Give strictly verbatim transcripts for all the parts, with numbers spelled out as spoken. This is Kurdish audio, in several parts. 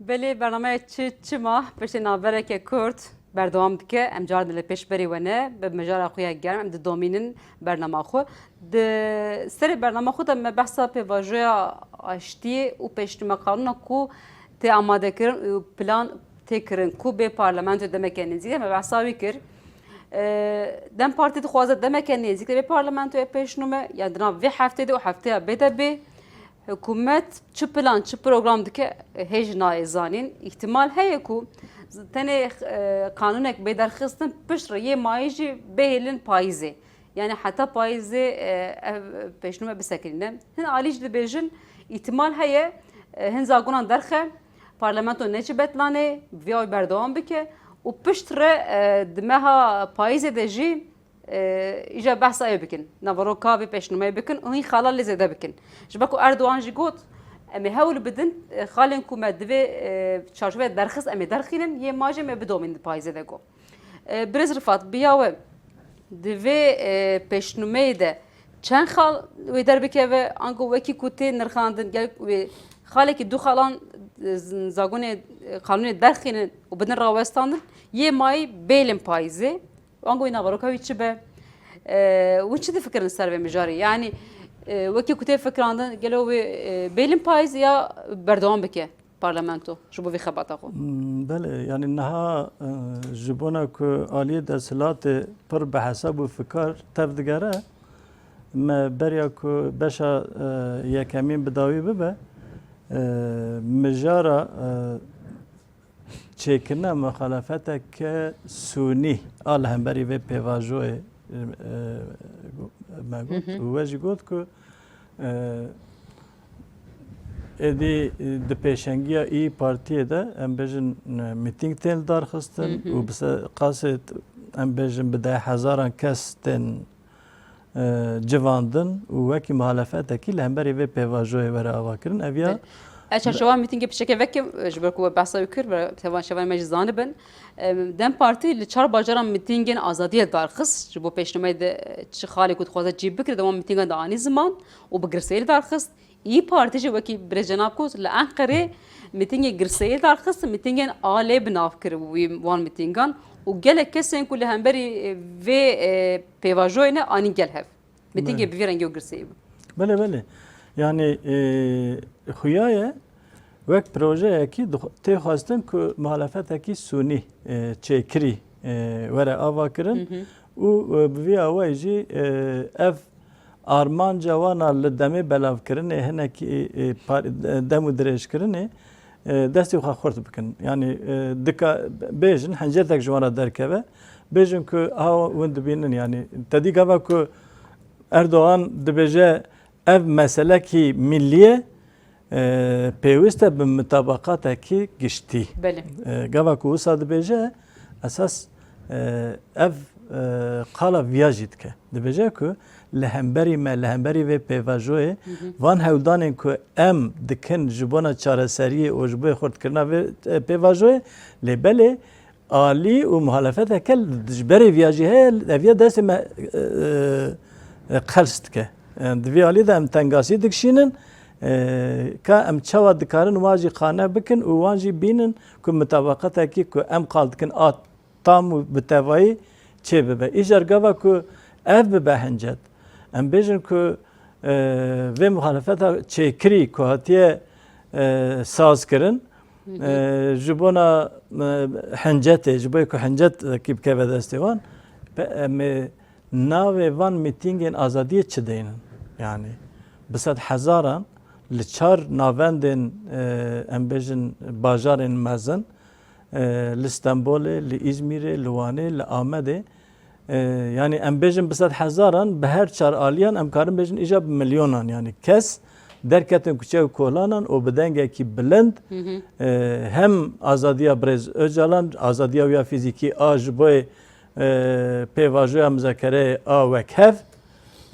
Belê, bernameya Çi Çima piştî navbereke kurt berdewam dike. Em carna li pêşberî we ne, bi mijara xwe ya germ em didomînin bernama xwe. Di serê bernama xwe de me behsa pêvajoya aştiyê û pêşnûme qanûna ku tê amadekirin û plan tê kirin ku bê parlamentoyê demeke nêzîk de me behsa wî kir. E, DEM Partî dixwaze demeke nêzîk de bê parlamentoyê pêşnûme, yan di nav vê heftê de û hefteya bê de bê. Hikûmet çi plan, çi program dike, hêj nayê zanîn. Îhtimal heye ku tenê, e, qanûnek bê derxistin, pişt re yê mayî jî bihêlin payîzê. Yani heta payîzê, e, ev pêşnûme bisekinîne. Hin alî jî dibêjin, îhtimal heye, e, hin zagonan derxe, parlamento neçe betlanê, vê awî berdewam bike û pişt re, e, di meha payîzê de jî, e, îja behsa ew bikin. Naveroka vê pêşnûmeyê bikin û hîn xala lê zêde bikin. Ji ber ku Erdogan jî got, em ê hewl bidin, e, xalên ku me divê, e, çarçoveyê derxist, em ê derxînin, yê ma jî em ê bidomînin di payîzê de got. E, Birêz Rifat, bi ya we di vê, e, pêşnûmeyê de çend xal wê derbikeve, ango wekî ku tê nirxandin, gel wê xalekî du xalan, e, z-, zagonê, e, qanûnê derxînin û bidin rawestandin, yê mayî bêlin payîzê, ango wê naveroka wî çi be? E, hûn çi difikirin ser vê mijarê? Yani, e, wekî ku tê fikirandin, gelo wê, e, bêlin payîzê ya berdewam bike parlamento ji bo vê xebata xwe? Hmm, belê, yani niha, e, ji bona ku aliyê desthilatê pir bi hesab û fikar tev digere, me beriya ku beşa, e, yekemîn bi dawî bibe, e, mijara, e, çêkirina muxalefeteke sûnî a li hemberî vê pêvajoyê, e, me got. Hı hı. Û we jî got ku, e, êdî di pêşengiya Îyî Partiyê de, em bêjin, e, mîtîng tên li dar xistin Hı hı. û bi se-, qasê, em bêjin, bi deh hezaran kes tên, e, civandin û wekî muhalefetekî li hemberî vê pêvajoyê were avakirin. Ev ya Belê. Ez çarçowa mîtîngê piçekê vekim, ji ber ku we behsa wî kir, bi tevan şevan me jî zanibin. Em, DEM Partî li çar bajaran mîtîngên azadiyê darxist. Ji bo pêşnûmeyê de çi xalê ku dixwaze cî bikire, di wan mîtîngan de anî ziman û bi girseyî li darxist. Îyî Partî jî wekî Birêz Cenab got, li Enqerê mîtîngê girseyî darxist, mîtîngên alê bi nav kir wî wan mîtîngan û gelek kesên ku li hemberî, e, vê, e, pêvajoyê ne anîn gel hev. Mîtîngê Belê. bi vî rengî û girseyî bû. Belê, belê. Yani, e, xuya ye wek projeyekî dixu-, tê xwestin ku muhalefetekî sûnî, e, çêkirî, e, were ava kirin Hı hı. û, e, bi vî awayî jî, e, ev armanca wana li demê belavkirinê, hinekî, e, par-, e, dem û dirêjkirinê, e, destê xwe xurt bikin. Yani, e, dika-, bêjin, hencetek ji wan re derkeve. Bêjin ku ha hûn dibînin, yani, te dî gava ku Erdogan dibêje ev meselekî millî ye, e, pêwîst e bi mutabaqatekî giştî. Belê. E, gava ku wisa dibêje, esas, e, ev, e, qala viya jî dike. Dibêje ku li hemberî me, li hemberî vê pêvajoyê, Hı hı. van hewldanên ku em dikin ji bona çareseriyê û ji bo xurtkirina vê, e, pêvajoyê, lê belê alî û muhalefeteke li dijberê viya jî heye, ev ya destê me, e, e, qels dike. E, di vî alî de em tengasî dikişînin, e, ka em çawa dikarin wan jî qane bikin û wan jî bînin ku mutabaqatekî ku em qal dikin a tam û bi tevayî çê bibe. Îcar gava ku ev bibe hincet, em bêjin ku, e, vê muhalefeta çêkirî ku hatiye, e, saz kirin, Hı hı. e, ji bona, e, hincetê, ji bo ku hincetekî bikeve destê wan, pe-, em ê navê van mîtîngên azadiyê çi deynin? Yani, bi sed hezaran li çar navendên, e, em bêjin bajarên mezin, e, li Stenbolê, li Îzmîrê, li Wanê, li Amedê, e, yani em bêjin bi sed hezaran, bi her çar aliyan em karin bêjin îja bi milyonan, yani kes derketin kuçe û kolanan û bi dengekî bilind, Hı hı. e, hem azadiya Birêz Ocalan, azadiya wî ya fîzîkî a ji bo, e, pêvajoya muzakereyê a wekhev,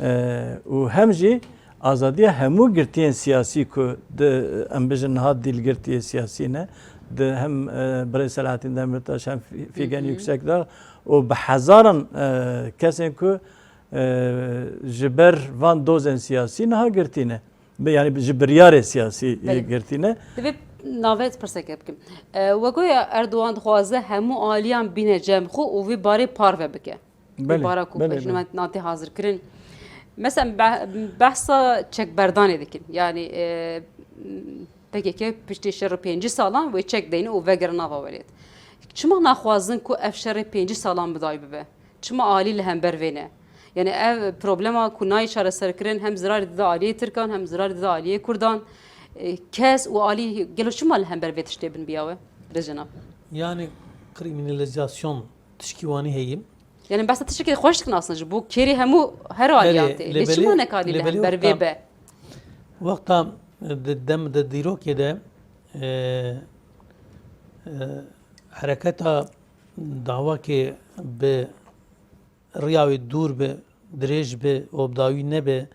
e, û hem jî azadiya hemû girtiyên siyasî ku di, em bijin niha dîlgirtiyê siyasî ne, di hem, e, Birêz Selahattin Demirtaş hem Fî-, Fîgen Hı hı. Yüksekdağ û bi hezaran, e, kesên ku, e, ji ber van dozên siyasî niha girtî ne. Bi-, yani ji biryarê siyasî, e, Belê. girtî ne. Divê Navê ez pirseke bikim. E, we goya Erdogan dixwaze hemû aliyan bîne cem xwe û vî barê parve bike. Vî Belê, bara ku belê, pejnû belê. Nate hazir kirin. Mesela be-, behsa çekberdanê dikin. Yani, e, P K K piştî şerê pêncî salan wê çek deyne û vegerin nava welêt. Çima naxwazin ku ev şerê pêncî salan bi dayî bibe? Çima alî li hember vê ne? Yani ev problema ku nayê çareserkirin hem zirarê dide aliyê Tirkan hem zirarê dide aliyê Kurdan. E, kes û alî gelo çima li hember vê tiştê bin biyawe? Birêz Cenab. Yani kriminalizasyon tişkî wanî heye. Yani behsa tiştekî xweş dikin aslında ji bo kêrî hemû her aliyan tê. Lê çima nekarî li hember vê be? Wexta di dem, di dîrokê de, e, e, hereketa dawakê bi riya wê dûr bi, dirêj bi, obdawî nebe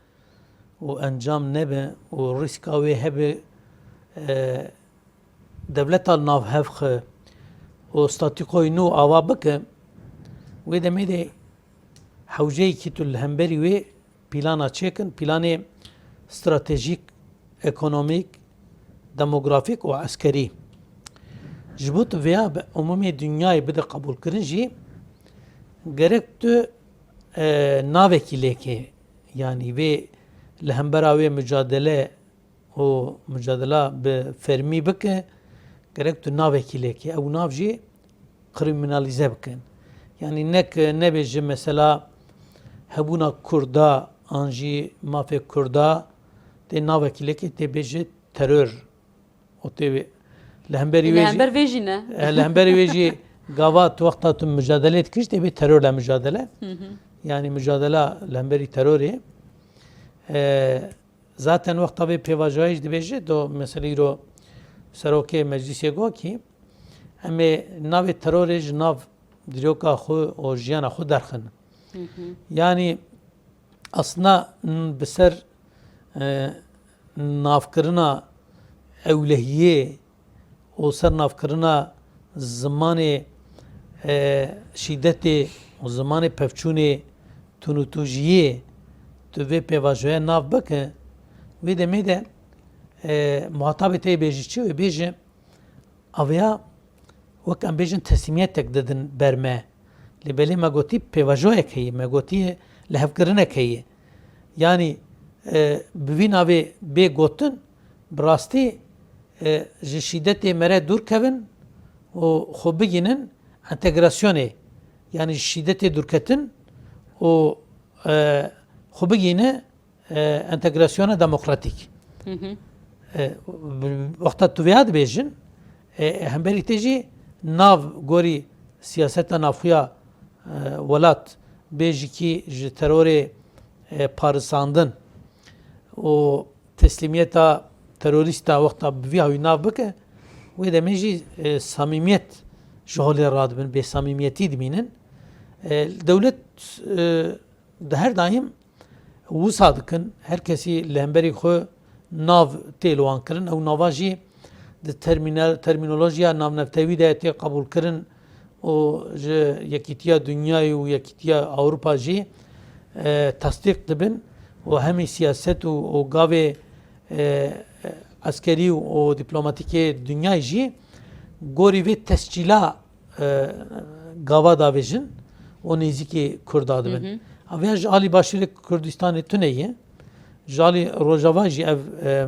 û encam nebe û rîska wê hebe, e, dewleta navhevxe û statîkoyê nû ava bike, wê demê de hewceyekî tu li hemberî wê plana çêkin, planê stratejîk, ekonomîk, demografîk û eskerî. Ji bo tu vêya bi umumê dinyayê bide qebûlkirin jî, gerek tu, e, navekî lêkê, yanî vê li hembera wê mucadele û mucadela bi fermî bike, gerek tu navekî lêkê. Ew nav jî kriminalize bikin. Yanî nek, nebêje mesela hebûna Kurda an jî mafê Kurda tê navekî lêkê tê bêje teror. Û tê wê, li hemberî Li wê jî, hember vê jî ne. e, li hemberî wê jî gava tu wexta tu mucadele dikî jî tê bê terorle mucadele. Hı hı. Yanî mucadela li hemberî terorê. E, Zaten wexta vê pêvajoyê jî dibêje, do mesela îro serokê meclîsê got kî, em ê navê terorê ji nav dîroka xwe û jiyana xwe derxin. Hı hı. Yanî aslında n-, bi ser, e, navkirina ewlehiyê û sernavkirina zimanê, e, şîdetê û zimanê pevçûnê tunûtûjiyê tu vê pêvajoya nav bike, vê demê de, e, muhatabê te yê bêjî çi? Wê bêje, aviya wek em bêjin teslîmiyetek didin ber me. Lê belê me gotî pêvajoyek heye, me gotî lihevkirinek heye. Yanî, e, bi vî navê bê gotin, bi rastî, e, ji şîdetê mere dûr kevin û xwe bigînin entegrasyonê. Yanî ji şîdetê dûrketin û, e, xwe bigîne, e, entegrasyona demokratîk. Hı hı. E, wexta tu vêya dibêjin, e, hemberî te jî nav gorî siyaseta navxuya, e, welat bê jikî ji terorê, e, parisandin û teslîmiyeta terorîsta wexta bi vî hawî nav bike, wê demê jî, e, samîmiyet ji holê radibin, bêsamîmiyetî dimînin. E, dewlet, e, di her daîm wisa dikin, her kesî li hemberî xwe nav tê li wan kirin. Ew nava jî di termîne-, termînolojiya navnetewî de tê qebûlkirin û ji Yekîtiya Dinyayê û Yekîtiya Ewropa jî, e, tesdîq dibin û hemî siyaset û, û gavê, e, eskerî û dîplomatîkê dinyayê jî gorî vê tescîla, e, gava davêjin û nêzîkî Kurda dibin. Hı hı. Ev ya ji alî Başûrê Kurdistanê tune ye. Ji alî Rojava jî ev, e,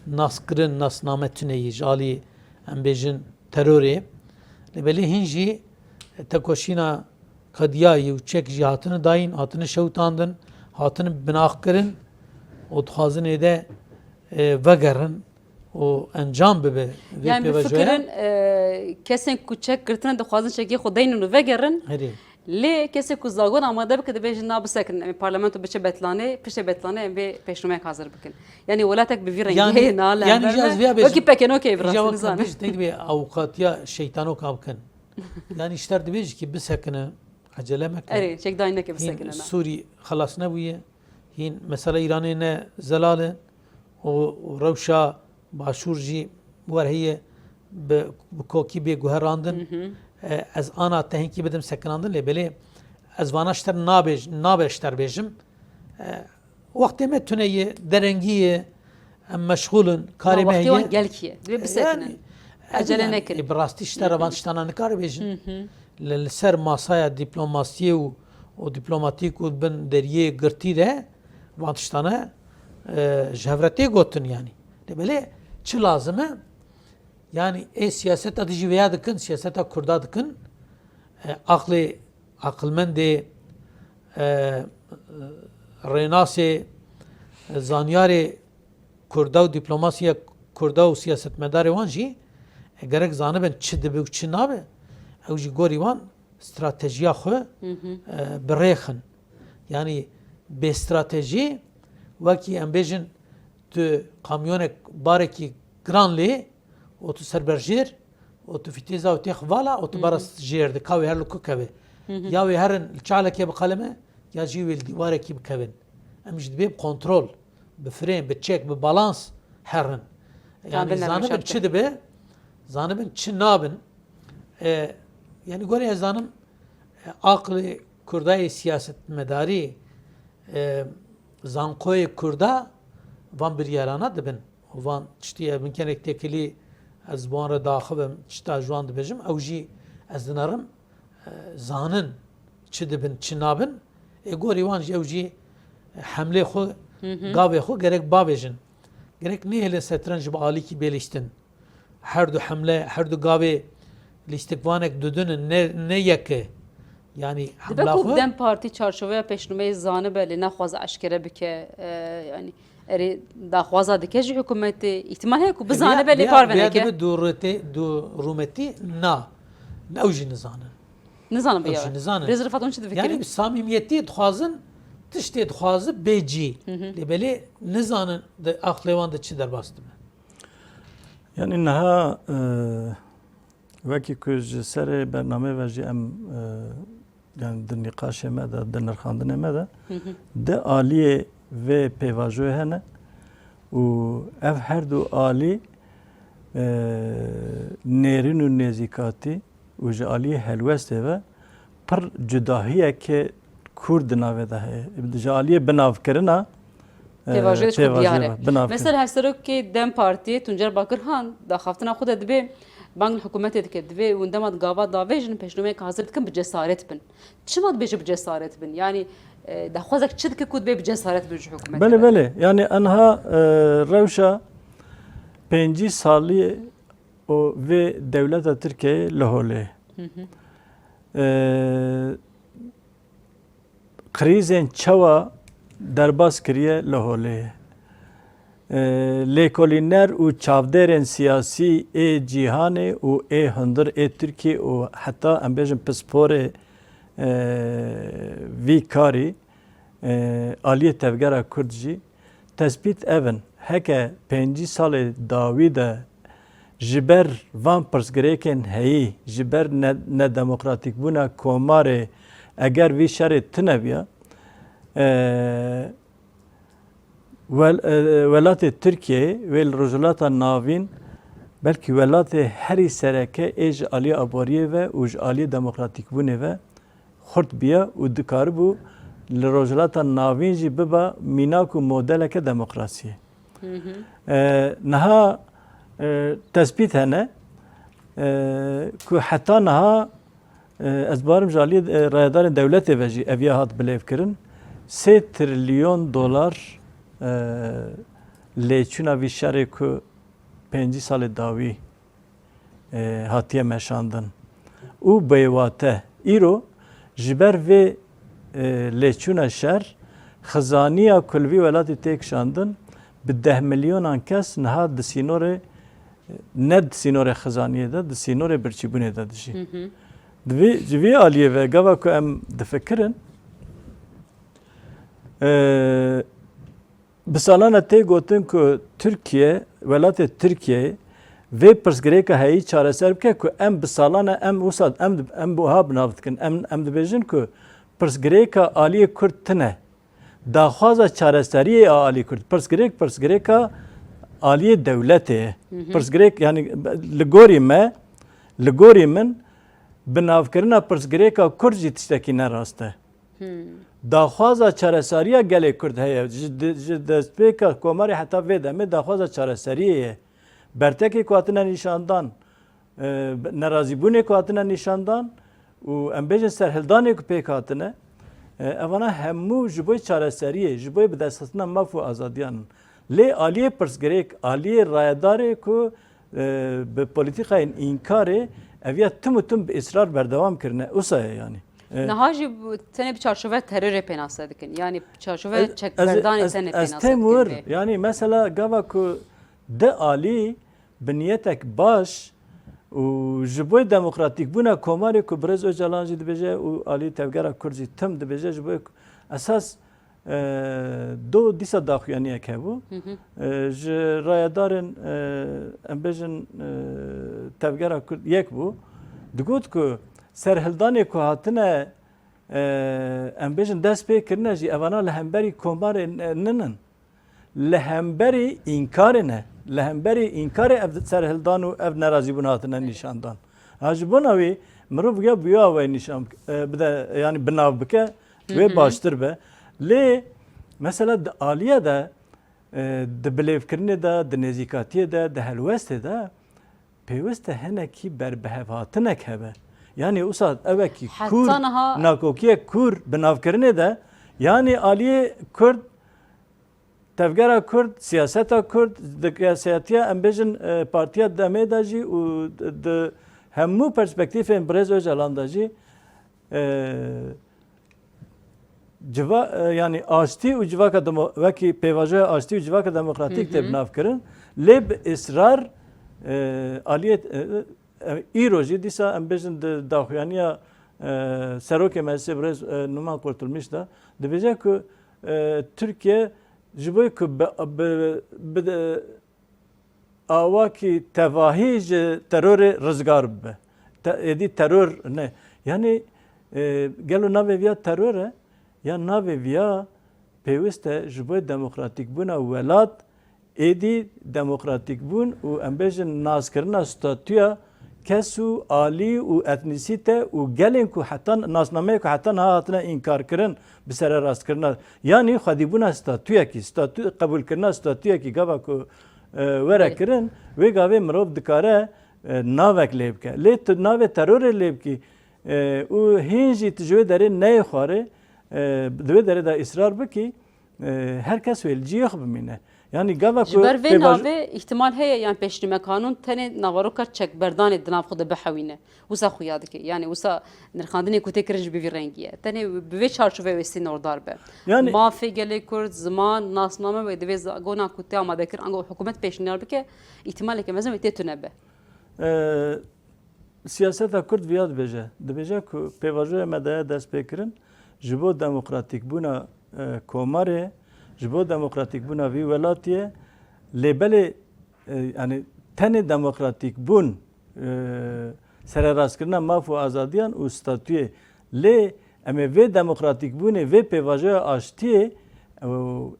naskirin, nasname tune ye. Ji alî, em bêjin, terorê. Lê belê hîn jî tekoşîna qediyayî û çek jî hatine dayîn, hatine şewitandin, hatine binaxkirin û dixwazin êde, e, vegerin û encam bibe vê Yani bi pêvajoya. Fikirin, e, kesên ku çek girtine dixwazin çekê xwe deynin û vegerin. Herê. Lê kesê ku zagon amade bike dibêjin na bisekinin, em ê parlamento biçe betlanê, piştê betlanê em vê pêşnûmeyek hazir bikin. Yani welatek bi vî rengî Yani, heye na li yani hember ji ez me. Vêya bêjim. Wekî P K N O kê bi rastî nizane. Bêj tek dibê avukatiya şeytanoka bikin. Yani ji te re dibêjî ki bisekine, ecele meke. Erê, çekdayî neke bisekine, na. Hîn Sûrî xelas nebûye. Hîn mesela Îranê ne zelal e û rewşa Başûr jî wer heye bi, bi kokî bê guherandin. Hı hı. E, ez ana te hinkî bidim sekinandin, lê belê ez vana ji te re nabêj-, nabe ji te re bêjim. E, wextê me tune ye, derengî ye. Em meşxûl in, karê me heye. Wextê wan gelkî ye. Divê bisekinin. Ecele nekin. Bi rastî ji te re van tiştana nikare bêjin. Li, li ser masaya dîplomasiyê û, û dîplomatîk û bin deriyê girtî de van tiştane, e, ji hev re tê gotin yanî. Lê belê çi lazim e? Yanî ê siyaseta dijî vêya dikin, siyaseta Kurda dikin, e, aqlê, aqilmendê, e, rênasê, e, zanyarê Kurda û dîplomasiya Kurda û siyasetmedarê wan jî, e, gerek zanibin çi dibe û çi nabe. Ew jî gorî wan stratejiya xwe, e, bi rê xin. Yanî bê stratejî, wekî em bêjin tu kamyonek barekî giran lê û tu ser berjêr û tu fîtêza û têx vala û tu bara jêr dika wê her li ku keve. Ya wê herin li çalekê biqelime ya jî wê li dîwarekî bikevin. Em jî dibê bi kontrol, bi firên, bi çek, bi balans herin. Yanî zanibin çi dibe, zanibin çi nabin. E, yanî gorê ez zanim, e, aqlê Kurdayê siyasetmedarî, e, zankoyê Kurda van biryarana dibin. Van tiştî ev min kenek têkilî ez bi wan re daxivim, tişta ji wan dibêjim, ew jî ez dinerim, e, zanin çi dibin, çi nabin. Ê gorî wan jî ew jî hemlê xwe, gavê xwe gerek bavêjin. Gerek nehêlin setrenc bi alîkî bê lîstin. Her du hemle, her du gavê lîstikvanek dudin in, ne, ne yek e. Yanî hemla xwe. Dibe ku DEM Partî çarçoveya pêşnûmeyê zanibe lê naxwaze eşkere bike, e, yanî erê daxwaza dike ji hikûmetê, îhtimal heye ku bizanibe lê parve neke. Vêya dibe du rûmetî, du rûmetî na. Ew jî nizanin. Nizanin bi yewe. Ew jî nizanin. Rêz Rifat hûn çi difikirin? Yanî bi samîmiyetî dixwazin, tiştê dixwazi bê cî. Lê belê nizanin di aqlê wan de çi derbas dibe. Yanî niha, e, wekî ku ji serê bernameyê ve jî em, e, yanî di nîqaşê me de, di nirxandinê me de, di aliyê vê pêvajoyê hene û ev her du alî, e, nêrîn û nêzîkatî û ji aliyê helwestê ve pir cudahiyeke kûr di navê de heye. Ji aliyê binavkirina, e, pêvajoyê de çi diyar e. Mesela Hevserokê DEM Partiyê Tuncer Bakirhan daxaftina xwe de dibê bang li hikûmetê dike. Divê hûn dema gava davêjin pêşnûmeyek hazir dikin bi cesaret bin. Çima dibêje bi cesaret bin? Yanî, e, daxwazek çi dike ku dibê bi cesaret bin ji hikûmetê? Belê, belê. Yanî enha, e, rewşa pêncî salî û vê dewleta Tirkiyeyê li holê. E, krîzên çawa derbas kiriye li holê ye. E, lêkolîner û çavdêrên siyasî ê cîhanê û ê hundir ê Tirkiyê û heta em bêjin pisporê, e, vî karî, e, aliyê tevgera Kurd jî tespît ev in, heke pêncî salê dawî de ji ber van pirsgirêkên heyî, ji ber ne-, nedemokratîkbûna komarê, eger vî şerê tune biya, e, wel-, e, welatê Tirkiyeyê wê li Rojhilata Navîn belkî welatê herî sereke ê ji aliyê aboriyê ve û ji aliyê demokratîkbûnê ve xurt biya û dikaribû li Rojhilata Navîn jî biba mînak û modeleke demokrasiyê. E, niha, e, tespît hene, e, ku heta niha, e, ez barim ji aliyê, e, rayedarên dewletê ve jî eviya hat bilêvkirin. Sê trilyon dolar, e, lêçûna vî şerê ku pêncî salê dawî, e, hatiye meşandin. Û bêwate îro ji ber vê, e, lêçûna şer, xizaniya ku li vî welatî tê kişandin bi deh milyonan kes niha di sînorê, ne di sînorê xizaniyê de, di sînorê birçîbûnê de dijî. Di vî, ji vî aliyê ve gava ku em difikirin, e, Bi salan e tê gotin ku Tirkiye, welatê Tirkiyeyê vê pirsgirêka heyî çareser bike ku em bi salan e em wisa em, em wiha bi nav dikin. Em, em dibêjin ku pirsgirêka aliyê Kurd tune. Daxwaza çareseriyê a alî Kurd. Pirsgirêk, pirsgirêka aliyê dewletê ye. Pirsgirêk, yanî li gorî me, li gorî min, binavkirina pirsgirêka Kurd jî tiştekî ne rast e. Daxwaza çareseriya gelê Kurd heye. Ji, di- ji destpêka komarê heta vê demê daxwaza çareseriyê ye. Bertekê ku hatine nîşandan, e, nerazîbûnê ku hatine nîşandan û em bêjin serhildanê ku pêk hatine, e, evana hemû ji bo çareseriyê, ji bo bidestxistina maf û azadiyan in. Lê aliyê pirsgirêk, aliyê rayedarê ku, e, bi polîtîkayên înkarê eviya tim û tim bi israr berdewam kirine, usa ye yanî. E, Niha jî bu- tenê bi çarçove terorê pênase dikin. Yanî çarçove Ez- ez- çekberdanê ez- tenê ez pênase têm dikin wir, vê. Yanî mesela gava ku di alî bi niyetek baş û ji bo demokratîkbûna komarê ku Birêz Ocalan jî dibêje û alî tevgera Kurd jî tim dibêje, ji bo esas, e, do dîsa daxuyaniyek hebû. Hı hı. E, ji rayedarên, e, em bêjin, e, tevgera Kurd yek bû. Digot ku serhildanê ku hatine, e, em bêjin dest pê kirine jî evana li hemberî komarê ne- ninin. Li hemberî înkarê ne. Li hemberî înkarê ev serhildan û ev nerazîbûn hatine nîşandan. Ha ji bona wî mirov ya buya wê nîşan, e, bide, yanî bi nav bike, wê Hı hı. baştir be. Lê mesela di aliye de, e, di bilêvkirinê de, di nêzîkatiyê de, di helwestê de pêwist e hinekî berbihevhatinek hebe. Yanî usa ewekî Heta kûr, niha nakokiyek kûr binavkirinê de, yanî aliyê Kurd, tevgera Kurd, siyaseta Kurd, di siyasetiya em bêjin, e, partiya demê de jî û di, di hemû perspektîfên Birêz Ocalan de jî, e, civa-, e, yanî aştî û civaka demo-, wekî pêvajoya aştî û civaka demokratîk tê Hı hı. binavkirin. Lê bi israr, e, aliyê, e, e, îro jî dîsa em bêjin di daxuyaniya, e, Serokê Meclisê Birêz, e, Numan Kurtulmuş de dibêje ku, e, Tirkiye ji bo ku bi, bi, bi, awakî tevahî ji terorê rizgar bibe. Te-, êdî teror ne. Yanî, e, gelo navê viya teror e? Ya navê viya pêwist e ji bo demokratîkbûna welat, êdî demokratîkbûn û em bêjin naskirina statûya kes û alî û etnîsîte û gelên ku heta nasnameyê ku heta niha hatine înkarkirin bi sererastkirina, yanî xwedîbûna statûyekî, statû, qebûlkirina statûyekî gava ku, e, were Belê. kirin, wê gavê mirov dikare, e, navek lê bike. Lê tu navê terorê lê bikî, e, û hîn jî tu ji wê derê neyê xwarê, e, di wê derê de îsrar bikî, e, her kes wê li cihê xwe bimîne. Yanî gava Ji ku ber vê pêvajo- navê îhtimal heye, yan pêşnûmekanûn tenê naveroka çekberdanê di nav xwe de bihewîne. Wisa xuya dike. Yanî wisa nirxandinê ku tê kirin jî bi vî rengî ye. Tenê bi vê çarçoveyê wê sînordar be. Yanî Mafê gelê Kurd, ziman, nasname wê divê za-, gona ku tê amade kir, ango hikûmet pêşniyar bike, îhtimaleke mezin wê tê tune be. E, Siyaseta Kurd viya dibêje. Dibêje ku pêvajoya me de ye dest pê kirin ji bo demokratîkbûna, e, komarê, ji bo demokratîkbûna vî welatiyê, lê belê, e, yanî tenê demokratîkbûn, e, sererastkirina maf û azadiyan û statûyê. Lê em ê vê demokratîkbûnê, vê pêvajoya aştiyê, e,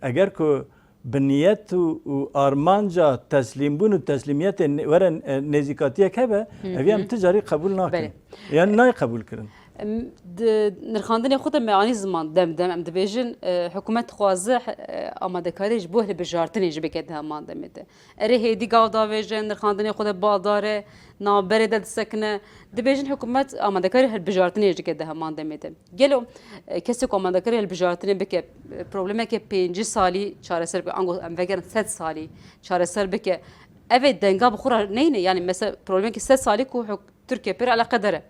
eger ku bi niyet û, û armanca teslîmbûn û teslîmiyetê ne-, were, e, nêzîkatiyek hebe, Hı hı. ev em ti carî qebûl nakin. Belê. Yan nayê qebûl kirin. Em, di nirxandinê xwe de me anî ziman dem dem em dibêjin, e, hikûmet dixwaze, e, amadekarî ji bo hilbijartinê jî bike di heman demê de. Erê hêdî gav davêje, nirxandinê xwe de baldar e, navberê de disekine. Dibêjin hikûmet amadekarî hilbijartinê jî dike di heman demê de. Gelo, e, kesê ku amadekarî hilbijartinê bike, e, problemeke pêncî salî çareser bike, ango em vegerin sed salî çareser bike, ev ê denga bi xwe re neyne? Yanî mesela problemeke sed salî ku huk-, Tirkiye pê re eleqedar e.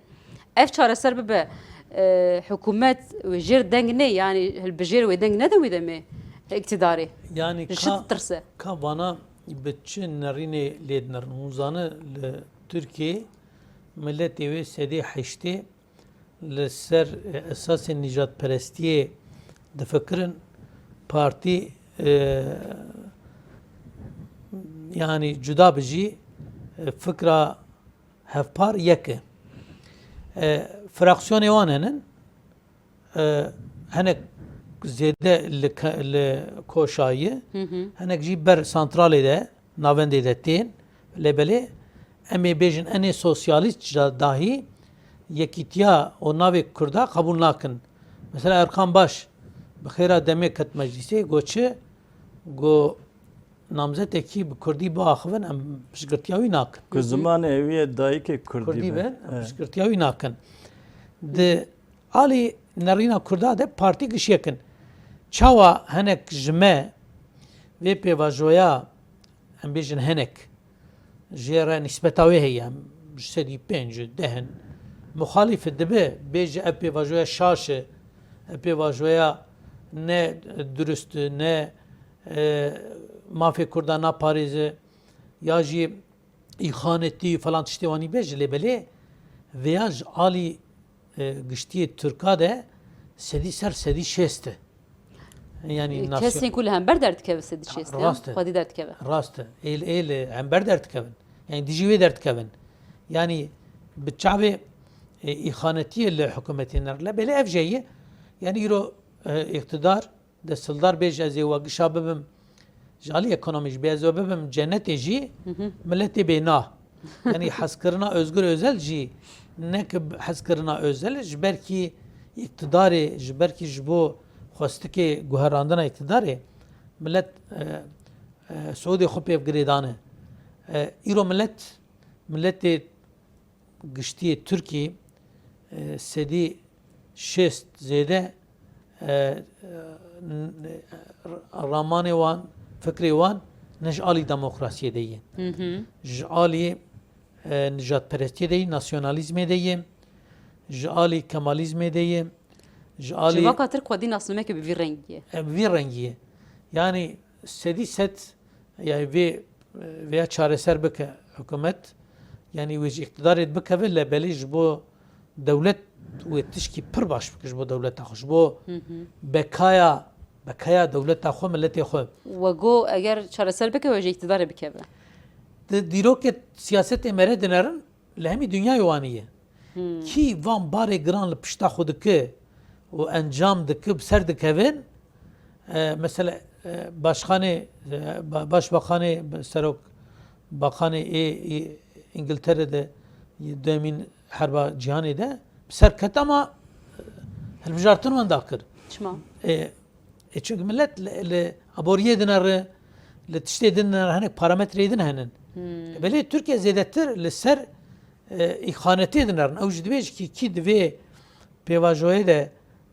Ev çareser bibe, e, hikûmet wê jêr deng nê, yanî hilbijêr wê deng nede wî demê îktidarê. Yanî Ji çi ka, ditirse? Ka vana bi çi nerînê lê dinêrin? Hûn zane li Tirkiyê miletê wê sedê heştê li ser, e, esasên nîjadperestiyê difikirin. Partî, e, yanî cuda bi jî, e, fikra hevpar yek e. E, fraksiyonê wan henin, e, hinek zêde li ke-, li koşayî, Hı hı. hinek jî ber santralê de, navendê de tên. Lê belê em ê bêjin enê sosyalîst ca dahî yekîtiya û navê Kurda qebûl nakin. Mesela Erkan Baş, bi xêra demê ket meclîsê, got çi? Got namzetekî bi kurdî biaxivin, em piştgirtiya wî nakin. Ku zimanê wî ye dayikê kurdî Kurdî be. Be, em piştgirtiya wî nakin. Di alî nerîna kurda de partî gişiyekin. Çawa hinek ji me vê pêvajoya, em bêjin hinek, jê re nîsbeta wê heye, em ji sedî pênc, deh in, muxalîf dibe, bêje ev pêvajoya şaş e, ev pêvajoya ne durust e, ne, e, mafê kurda naparêze, ya jî îxanetî falan tiştê wanî be ji lê belê, vêya ji alî, e, giştiyê Tirka de sedî ser sedî şêst e. Yani E, nasyon- kesên ku li hember derdikeve sedî şêst e, Rast e. Xwedî derdikeve. Rast e. Ê, ê li hember derdikevin. Yani dijî wê derdikevin. Yani bi çavê, e, îxanetiyê li hikûmetê ner. Lê belê ev jê ye. Yani îro, e, îqtidar, desthirdar bêje ez ê we gişa bibim, ji alî ekonomî jî bê ez we bibim cennetê jî, Hı hı. Miletê bê na. Yani hezkirina Özgür Özel jî ne ki hezkirina Özel, ji ber kî îqtidarê, ji ber kî ji bo xwestikê guherandina îqtidarê, milet, e, e, siûdê xwe pê girêdane. E, îro milet, miletê giştiyê Tirkî, e, sedî şêst zêde, e, e, n-, ramanê wan, fikrê wan ne ji alî demokrasiyê de ye. Hı hı. Ji alî, e, nijadperestiyê de ye, nasyonalîzmê de ye, ji alî kemalîzmê de ye, ji alî Civaka Tirk xwedî nasnameyeke bi vî rengî ye. E, bi vî rengî ye. Yani sedî sed, yani vê, vêya çareser bike hikûmet, yani wê ji îqtidarê bikeve, lê belê ji bo dewlet wê tişkî pir baş bike ji bo dewleta xwe, ji bo Hı hı. bekaya, bekaya dewleta xwe, miletê xwe. We got eger çareser bike, we ji îqtidarê bikeve. Di dîrokê siyasetê me re dinerin, li hemî dinyayê wanî ye. Hmm. Kî van barê giran li pişta xwe dike û encam dike, bi ser dikevin, e, mesela, e, başkanê, e, ba-, başbakanê, serok bakanê ê, ê Îngiltere de, yê demîn herba cîhanê de bi ser ket ama, e, hilbijartin wenda kir. Çima? E, e, çünkü millet li, li aboriyê dinere, li tiştê din dinere, hinek parametreyê din henin. Hmm. Belê Tirkiye zêdetir li ser, e, îxanetê dinerin. Ew jî dibêje kî, kî di vê pêvajoyê de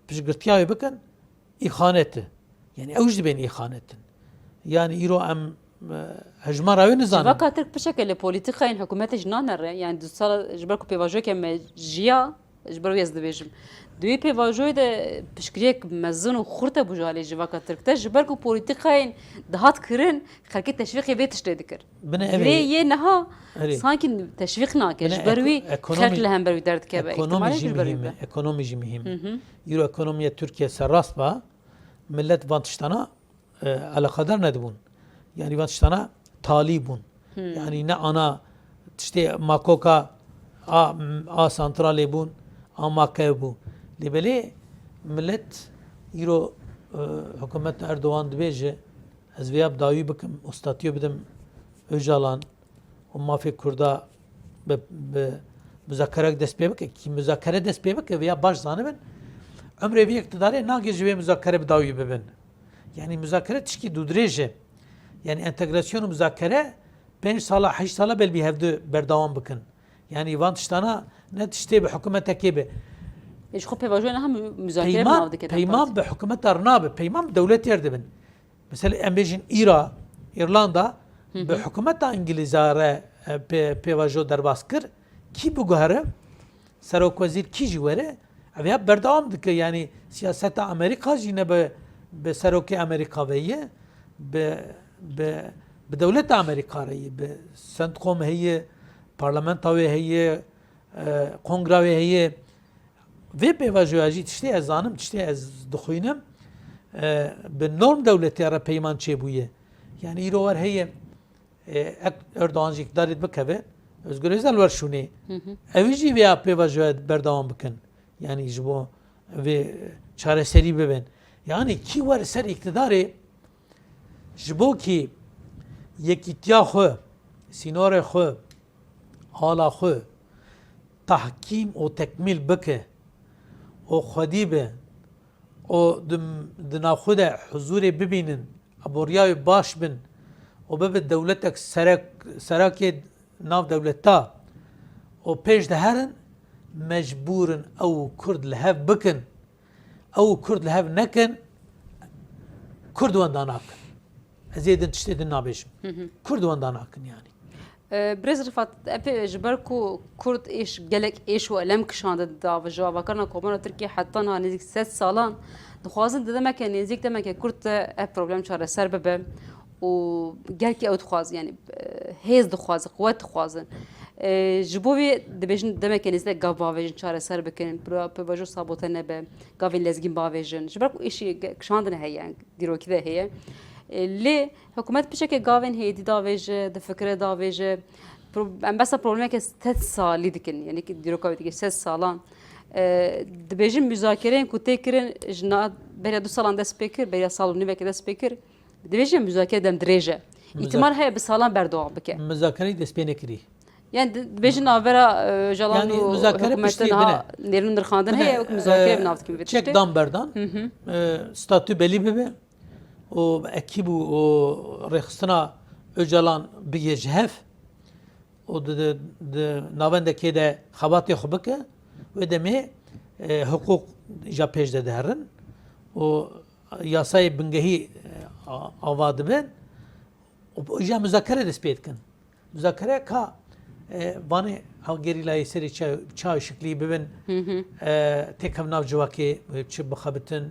piştgirtiya wê bikin, îxanet e. Yani ew jî dibên îxanet in. Yani îro em, e, hejmara wê nizanin. Civaka Tirk pişeke li polîtîkayên hikûmetê jî nanere. Yani du sala ji ber ku pêvajoyeke me jiya, ji ber wê ez dibêjim. Di wê pêvajoyê de piştgiriyek mezin û xurt hebû ji alî civaka Tirk de. Ji ber ku polîtîkayên dihat kirin, xelkê teşwîqê vê tiştê dikir. Bine ev Lê ê. yê niha Erê. sankî teşwîq nake. Bine Ji ber ek-, wî ekonomî-, xelk li hember wî derdikeve. Ekonomî Îhtimalê jî ji ber wî mihîm e. be. Ekonomî jî mihîm e. Hı hı. Îro ekonomiya Tirkiye serrast ba, millet van tiştana, e, eleqedar nedibûn. Yani van tiştana talî bûn. Hmm. Yani ne ana tiştê makoka a, a santralê bûn, a make bû. Lê belê millet îro, e, hikûmeta Erdogan dibêje, ez vêya bi dawî bikim, û statûyê bidim Ocalan, û mafê Kurda bi, bi muzakerek dest pê bike, kî muzakere dest pê bike, vêya baş zanibin, umrê vî îqtidarê nagê ji vê muzakere bi dawî bibin. Yani muzakere tişkî dûdirêj e. Yani entegrasyon û muzakere pênc sala, heşt sala belbî hevdu berdewam bikin. Yani van tiştana ne tiştê bi hikûmetekê be. Ê, ji xwe pêvajoya niha mu-, muzakere Peyman, nav dike peyman bi hikûmeta re nabe, peyman bi dewletê re dibin. Mesela em bêjin Îra, Îrlanda Hı bi hı. hikûmeta Îngilîza re, e, pê-, pêvajo derbas kir. Kî biguhere, serokwezîr kî jî were, ev ya berdewam dike. Yani siyaseta Amerîka jî ne bi, bi serokê Amerîka ve ye, bi, bi, bi dewleta Amerîka re ye, bi CENTCOM heye, parlamenta wê heye, e, kongra wê heye. Vê pêvajoya jî tiştê ez zanim, tiştê ez dixwînim, e, bi norm dewletê re peyman çêbûye. Yani îro wer heye, e, ek Erdogan jî îktidarê bikeve, Özgür Özel wer şûnê. Hı hı. Ew jî vêya pêvajoya berdewam bikin. Yani ji bo vê çareserî bibin. Yani kî wer ser îktidarê, ji bo kî yekîtiya xwe, sînorê xwe, ala xwe tahkîm û tekmîl bike û xwedî be û di, di navxwe de huzûrê bibînin, aboriyayê baş bin û bibe dewletek serek, serakê nav dewleta û pêş de herin, mecbûr in ew û Kurd li hev bikin. Ew û Kurd li hev nekin, Kurd wenda nakin. Ez ê din tiştê din nabêjim. Kurd wenda nakin yani. E, Birêz Rifat, epê ji ber ku Kurd êş, gelek êş û elem kişandin di av-, ji avakarina Komara Tirkiyê heta niha nêzîk sed salan, dixwazin di demeke nêzîk demeke kurt de ev problem çareser bibe û gelkî ew dixwazin, yani, e, hêz dixwazin, quwet dixwazin. E, ji bo vê dibêjin demeke nêzîk de gav bavêjin, çareser bikin, pêvajo sabote nebe, gavên lezgîn bavêjin. Ji ber ku êşî ge-, kişandine heye, dîrokî de heye. E, lê hikûmet piçeke gavên hêdî davêje, difikire davêje. Pro-, em behsa problemeke sed salî dikin, yanî ki dîroka wê dike sed salan. E, dibêjin muzakereyên ku tê kirin ji na beriya du salan dest pê kir, beriya sal û nîvekê dest pê kir. Dibêjin muzakere dem dirêj e. Muza- Îtimal heye bi salan berdewam bike. Muzakereyê dest pê nekirî. Yani di-, dibêjin navbera, e, Ocalan Yani û muzakere hikûmetê piştî niha bine. nêrîn û nirxandin Bine, heye, wek muzakere e, bi nav dikin vê çek tiştê. dan berdan, Hı hı. e, statû belî bibe û ekîb û, û rêxistina Ocalan bigihê ji hev û di, di, di navendekê de xebatê xwe bike, wê demê, e, hiqûq ja pêş de diherin û yasayê bingehî, e, a-, ava dibin û ja muzakere dest pê dikin. Muzakere ka, e, vanê ew gerîlayê serê çi, çi şiklî bibin, Hı hı. e, têkevin nav civakê, e, çi bixebitin,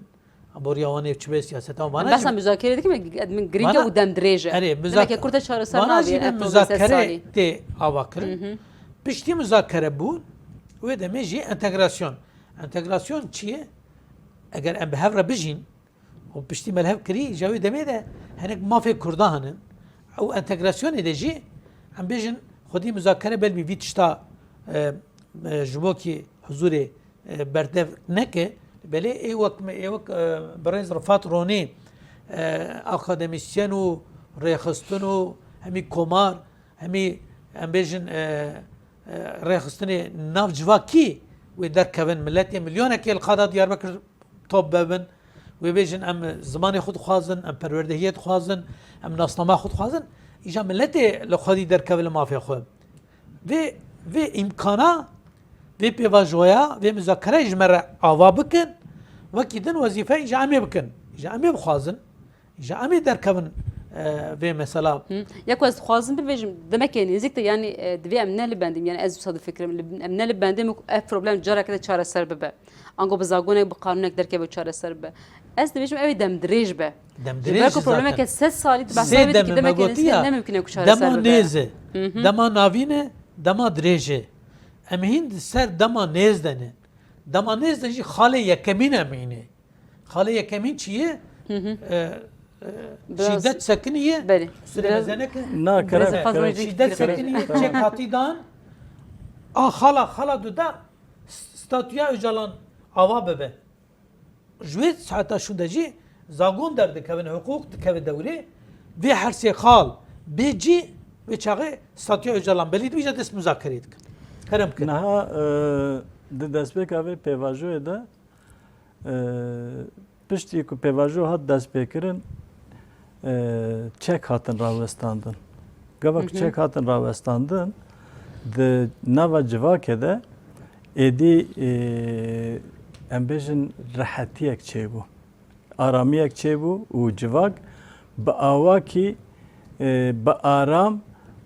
boriya wan ê çi be siyaseta wan. Em behsa muzakere dikim, min girîng e Vana- û dem dirêj e. Erê, muza- Demeke kurt e çareser Vana nabî, jî ne ev problem sed muzakere salî. tê ava kirin. Hı hı. Piştî muzakere bûn, wê demê jî entegrasyon. Entegrasyon çi ye? Eger em bi hev re bijîn, û piştî me li hev kirî, ji wê demê de hinek mafê Kurda hene. Ew entegrasyonê de jî em bêjin xwedî muzakere belbî vî tişta, e, e, ji bo kî huzûrê, e, berdev neke. Belê ê wek me, ê wek, e, birêz Rifat Ronî, e, akademîsyen û rêxistin û hemî komar, hemî em bêjin, e, e, rêxistinê nav civakî wê derkevin, miletê milyonekê li qada Diyarbekir top bebin. Wê bêjin, em zimanê xwe dixwazin, em perwerdehiyê dixwazin, em nasnama xwe dixwazin. Îja miletê li xwedî derkeve li mafê xwe. Vê, vê îmkana, vê pêvajoya, vê muzakere ji me re ava bikin. Wekî din wezîfe îja em ê bikin. Îja em ê bixwazin. Îja em ê derkevin, e, vê mesela. Hı. Ya ku ez dixwazim bibêjim, demekê nêzîk de, yanî, e, divê em ne li bendê, yanî ez wisa difikirim, li, em ne li bendê min ku ev problem careke de çareser bibe. Ango bi zagonek, bi qanûnek derkeve û çareser bibe. Ez dibêjim ew ê demdirêj be. Demdirêj Ji ber ku zaten. problemeke sed salî tu behsa Sê wê dikî, demê me demeke gotiya, nêzîk de ne mimkun e ku çareser dema bibe. nêz e, Hı hı. dema navîn e, dema dirêj e. Em hîn di ser dema nêz de ne. Dema nêz de jî xalê yekemîn em hîn ê. Xalê yekemîn çi ye? Hı hı. E, e, Biraz şîdet sekiniye. Belê. Sirê Biraz mezeneke. Na, Biraz kerem, fazla kerem. Şîdet sekiniye. Tamam. Çek hatî dan. A xala, xala du da s-, statüya Ocalan ava bibe. Ji wê saeta şûnde jî zagon derdikevin, hiqûq dikeve dewrê. Vê her sê xal bê cî, vê çaxê statüya Ocalan belî dibe, îja dest muzakerê dikin. Kerem kin. Niha, e, di destpêka vê pêvajoyê de, e, piştî ku pêvajo hat destpêkirin, e, çek hatin rawestandin. Gava ku Hı hı. çek hatin rawestandin, di nava civakê de êdî, e, em bêjin rehetiyek çêbû. Aramiyek çêbû û civak bi awakî, e, bi aram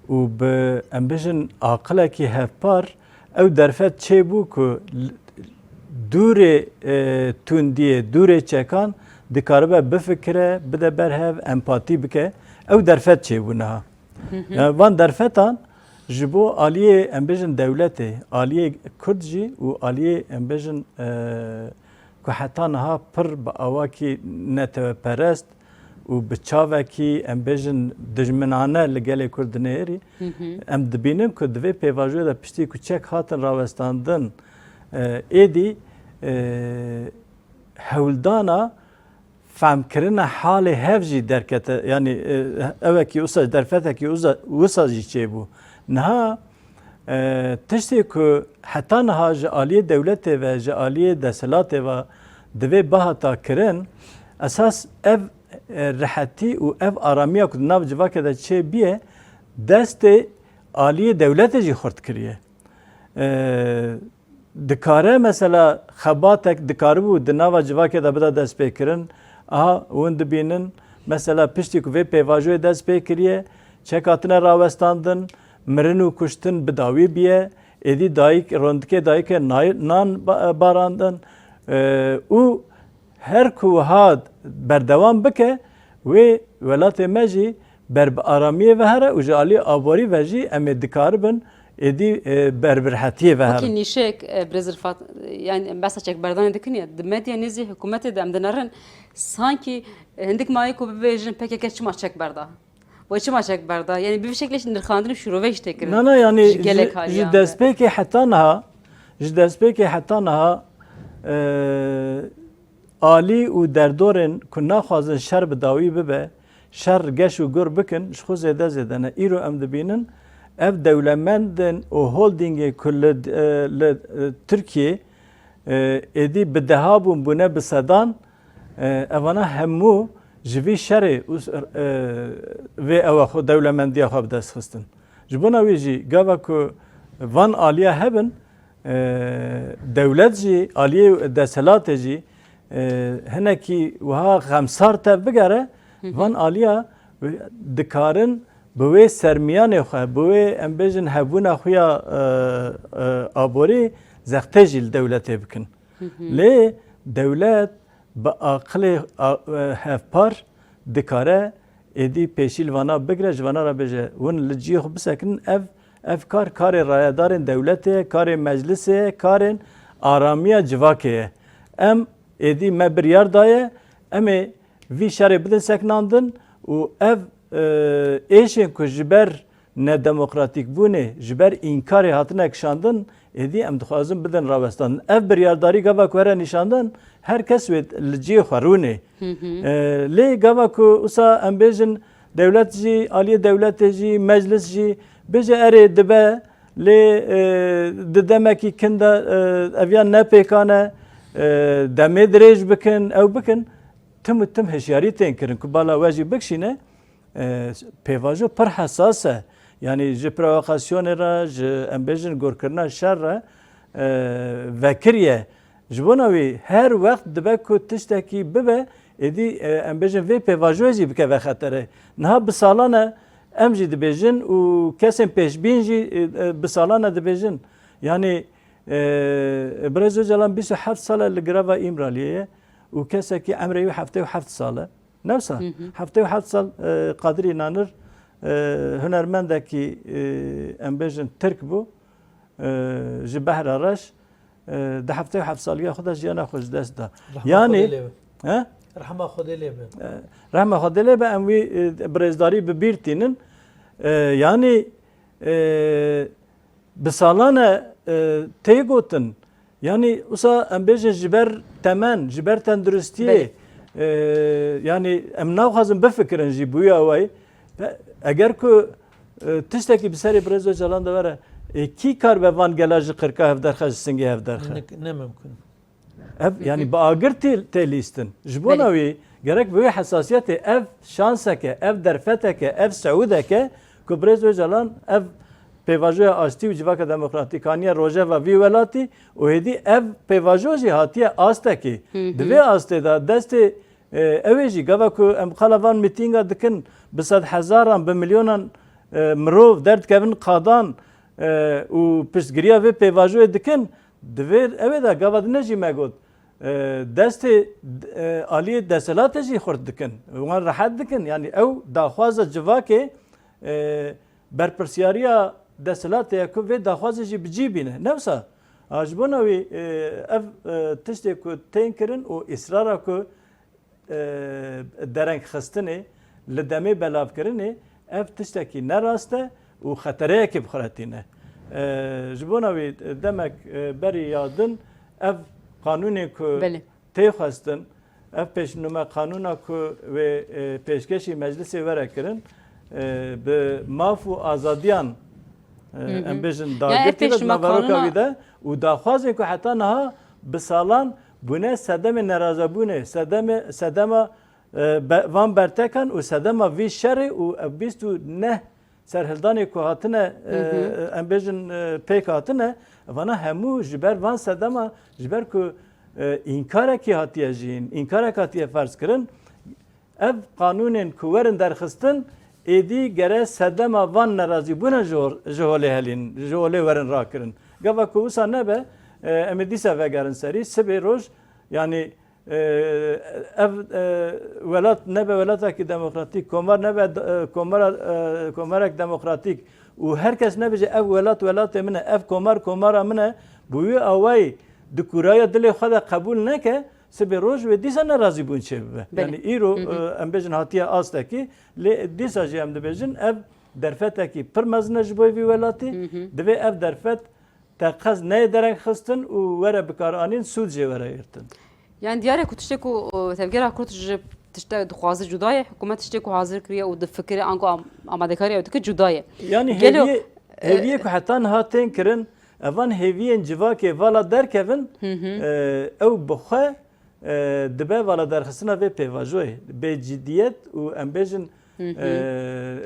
û bi, em bêjin, aqilekî hevpar ew derfet çêbû ku l-, dûrê, e, tundiyê, dûrê çekan dikaribe bifikire, bide ber hev, empatî bike. Ew derfet çêbû niha. Hı hı. Yani van derfetan ji bo aliyê, em bêjin, dewletê, aliyê Kurd jî û aliyê, em bêjin, e, ku heta niha pir bi awakî neteweperest û bi çavekî, em bêjin, dijminane li gelê Kurd dinêrî. Hı hı. Em dibînin ku di vê pêvajoyê de piştî ku çek hatin rawestandin, e, êdî, e, hewldana femkirina halê hev jî derkete, yanî, e, ewekî wisa, derfetekî wisa, wisa jî çêbû. Niha, e, tiştê ku heta niha ji aliyê dewletê ve, ji aliyê desthilatê ve Divê bihata kirin, esas ev, e, rihetî û ev aramiya ku di nav civakê de çêbûye, destê aliyê dewletê jî xurt kiriye. E, dikare mesela xebatek dikaribû di nava civakê de bida destpêkirin. Aha, hûn dibînin, mesela piştî ku vê pêvajoyê dest pê kiriye, çek hatine rawestandin, mirin û kuştin bi dawî bûye, êdî dayik, rondikê dayikê nay-, nan ba-, barandin, e, û her ku wiha berdewam bike, wê welatê me jî ber bi aramiyê ve here û ji alî aborî ve jî em ê dikaribin êdî, e, ber bi rihetiyê ve Wekî herin. Nîşek, e, Birêz Rifat, e, yani behsa çekberdanê dikin ya, di medya nêzî hikûmetê de em dinerin, sankî, e, hindik mayê ku bibêjin P K K çima çek berda? Wê çima çek berda? Yani bi vî şeklê jî nirxandin û şîrove jî tê kirin Na, na, yani ji gelek ji, ji haliyan de. destpêkê heta niha, ji destpêkê heta niha, e, alî û derdorên ku naxwazin şer bi dawî bibe, şer geş û gur bikin, ji xwe zêde zêde ne. Îro em dibînin, ev dewlemendên û holdîngê ku li, e, li, e, Tirkiyê, e, êdî bi deha bûn, bûne bi sedan, e, evana hemû ji vî şerê û, e, vê ewa xwe, dewlemendiya xwe bi dest xistin. Ji bona wî jî gava ku van aliya hebin, e, dewlet jî, aliyê desthilatê jî, e, hinekî wiha xemsar tev bigere, Hı hı. van aliya dikarin bi wê sermiyanê xwe, bi wê, em bêjin, hebûna xwe ya, e, e, aborî zextê jî li dewletê bikin. Hı hı. Lê dewlet bi aqilê, a, e, hevpar dikare êdî pêşî li vana bigire, ji vana re bêje, hûn li cihê xwe bisekinin, ev, ev kar, karê rayedarên dewletê ye, karê meclisê ye, karên aramiya civakê ye. Em êdî me biryar daye, em ê vî şerê bidin sekinandin û ev, e, êşên ku ji ber nedemokratîkbûnê, ji ber înkarê hatine kişandin, êdî em dixwazin bidin rawestandin. Ev biryardarî gava ku here nîşandin, her kes wê li cihê xwe rûnê. Hı hı. E, lê gava ku wisa em bêjin dewlet jî, aliyê dewletê jî, meclis jî bêje erê dibe, lê, e, di demekî kin de, e, ev yan ne pêkan e, e, demê dirêj bikin, ew bikin, tim û tim hişyarî tên kirin ku bala we jî bikişîne, e, pêvajo pir hesas e. Yanî ji provokasyonê re, ji, em bêjin, gurkirina şer re, e, vekirî ye. Ji bona wî her wext dibe ku tiştekî bibe, êdî, e, em bêjin, vê pêvajoyê jî bikeve xeterê. Niha bi salan e em jî dibêjin û kesên pêşbîn jî, e, e, bi salan e dibêjin. Yanî, e, Birêz Ocalan bîst û heft sal e li greva Îmraliyê ye û kesekî emrê wî heftê û heft sal e. Ne wisa? Hı hı. Heftê û heft sal, e, Qadirî Nanir, e, hunermendekî, e, em bêjin Tirk bû, e, ji Behra Reş, e, di heftê û heft saliya xwe de jiyana xwe ji dest da. Rehma Yanî, Xwedê lê be. He? Rehma Xwedê lê be. E, rehma Xwedê lê be, em wî, e, birêzdarî bi bîr tînin. E, yanî, e, bi salan e, e, tê gotin. Yanî, wisa em bêjin ji ber temen, ji ber tenduristiyê, Belê. e, yanî, em naxwazin bifikirin jî bûya wê. Pe-, eger ku, e, tiştekî bi serê Birêz Ocalan de were, e, kî karibe van gela ji qirka hevderxe, ji singê hevderxe? Ne, ne mimkun. Ev, Hı hı. yanî bi agir tê, tê lîstin. Ji bona Belê. wî gerek bi wê hesasiyetê ev şanseke, ev derfeteke, ev seûdeke ku Birêz Ocalan ev pêvajoya aştî û civaka demokratîk haniye rojeva vî welatî û hêdî ev pêvajo jî hatiye astekê. Hı hı. Di vê astê de destê, e, ew ê jî gava ku em qala van mîtînga dikin, bi sedhezaran, bi milyonan, e, mirov derdikevin qadan, e, û piştgiriya vê pêvajoyê dikin, Di vê, ew ê de gava din jî me got, e, destê, e, aliyê desthilatê jî xurt dikin. Wan rehet dikin. Yanî ew daxwaza civakê, e, berpirsiyariya desthilatê ye ku vê daxwazê jî bi cî bîne. Ne wisa? A, ji bona wî, e, ev, e, tiştê ku tên kirin û îsrara ku e, derengxistinê, li demê belavkirinê, ev tiştekî ne rast e û xetereyekê bi xwe re tîne. E, ji bona wî demek, e, berî ya din ev qanûnê ku Belê. tê xwestin, ev pêşnûme qanûna ku wê, e, pêşkêşî meclisê were kirin, e, bi maf û azadiyan, e, Hı hı. em bêjin, Ya, ev dagirtî ve di pêşnûme naveroka qanûna wî de û daxwazên ku heta niha bi salan bûne sedemê nerazebûnê, sedemê, sedema, e, be-, van bertekan û sedema vî şerê û ev bîst û neh serhildanê ku hatine, e, Hı hı. em bêjin, e, pêk hatine, vana hemû ji ber van sedema, ji ber ku, e, înkarekî hatiye jiyîn, înkarek hatiye ferz kirin, ev qanûnên ku werin derxistin, êdî gere sedema van nerazîbûnan ji hor-, ji holê helîn, ji holê werin rakirin. Gava ku wisa nebe, e, em ê dîsa vegerin serî, sibê roj, yanî, e, ev, e, welat nebe welatekî demokratîk, komar nebe, e, komara, e, komarek demokratîk û her kes nebêje ev welat welatê min e, ev komar komara min e, bi wî awayî di kûraya dilê xwe de qebûl neke, sibê roj wê dîsa nerazîbûn çêbibe. Belê. Yanî îro, Hı hı. e, em bêjin hatiye astekî, lê dîsa jî em dibêjin ev derfetekî pir mezin e ji bo vî welatî. Hı hı. Divê ev derfet teqez neyê dereng xistin û were bikaranîn, sûd jê were girtin. Yani diyar e ku tiştê ku, e, Tevgera Kurd ji tiştê dixwaze cuda ye, hikûmet tiştê ku hazir kiriye û difikire anku am-, amadekariya wê dike cuda ye. Yanî Gelo, hêviyê, e, hêviyê ku heta niha tên kirin, evan hêviyên civakê vala derkevin, Hı hı. e, ew bi xwe, e, dibe vala derxistina vê pêvajoyê. Bê cidiyet û em bêjin, Hı hı.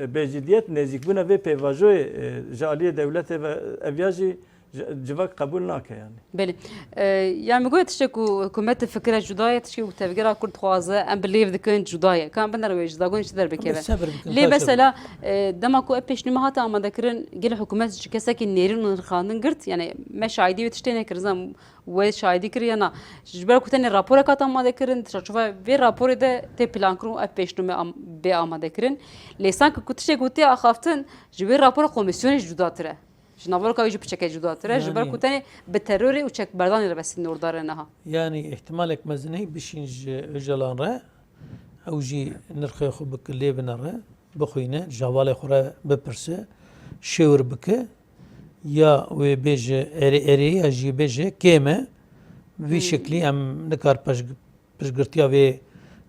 e, bê cidiyet nêzîkbûna vê pêvajoyê, e, ji aliyê dewletê ve ev ya jî ji-, civak qebûl nake yani. Belê. E, yani min got tiştê ku hikûmet fikire cuda ye, tiştê ku Tevgera Kurd dixwaze, em bi lêv dikin cuda ye. Ka em binerin wê ji zagonê çi derbikeve. Em ê sebir bikin, Lê ka mesela, e, dema ku ev pêşnûme hate amadekirin, gelê hikûmet ji kesekî nêrîn û nirxandin girt, yani me şahidî wê tiştê nekir, zan we şahidî kir ya na. Ji ber ku tenê raporek hat amade kirin, di çarçoveya vê raporê de tê plankirin û ev pêşnûme am-, bê amade kirin. Lê sanki ku tiştê ku tê axaftin, ji wê rapora komîsyonê jî cudatir e. Ji navroka wê jî piçeke cudatir e, ji ber Yani ku tenê bi terorê û çekberdanê re ve sînordar e niha. Yani îhtimalek mezin heye bişîn ji Ocalan re, ew jî nirxê xwe bike lê binere, bixwîne, ji hevalê xwe re bipirse, şêwir bike, ya wê bêje erê erê ya jî bêje kêm e, vî Hmm. şeklî em nikar peş-, piştgirtiya vê